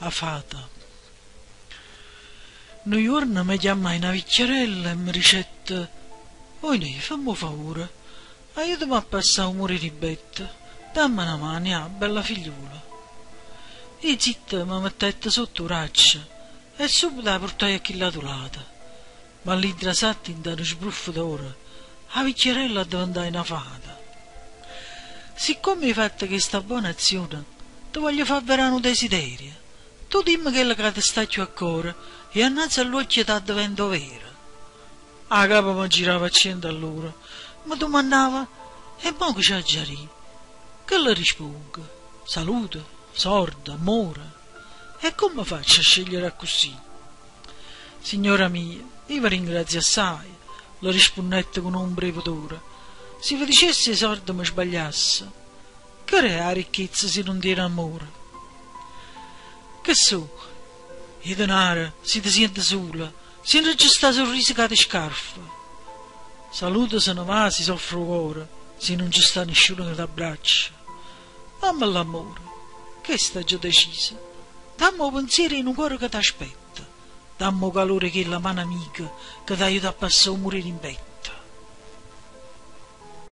'A fata. Nu juorno me chiammaje na vicchiarella e me dicette, Oi nè, famme 'o favore, aiutame a passà 'o muro 'e rimpetto, damme na mano, ja, bella figliola. Io zitto me mettette sotto 'o vraccio e subito 'a purtaje a chill'atu lato. Ma all'intrasatta 'int'a nu sbruffo d'oro 'a vicchiarella addeventaje na fata. Siccome 'e fatto chesta bona azione, te voglio fa avverà nu desiderio. Tu dimme chello ca te sta cchiù a core e annanze a ll'uocchie t'addeventa overo. 'A capa me girava a ciento all'ora, me dumannava, E mo che c'aggia dì? Che le rispongo? Salute? Sorde? Ammore? E comme faccio a scegliere accussì? Signora mia, io ve ringrazio assaje, le rispunnette cu n'ombra 'e pudore, si ve dicesse 'e sorde me sbagliasse. Che d'è 'a ricchezza si nun tiene ammore? Che so'? 'E denare si te siente sulo, si nun ce sta surriso ca te scarfa. Salute se ne va si soffre 'o core, si nun ce sta nisciuno ca t'abbraccia. Damme l'ammore, chesto aggio deciso, damme 'o pensiero 'e nu core ca t'aspetta, damme 'o calore 'e chella mano amica ca t'aiuta a passà 'o muro 'e rimpetto.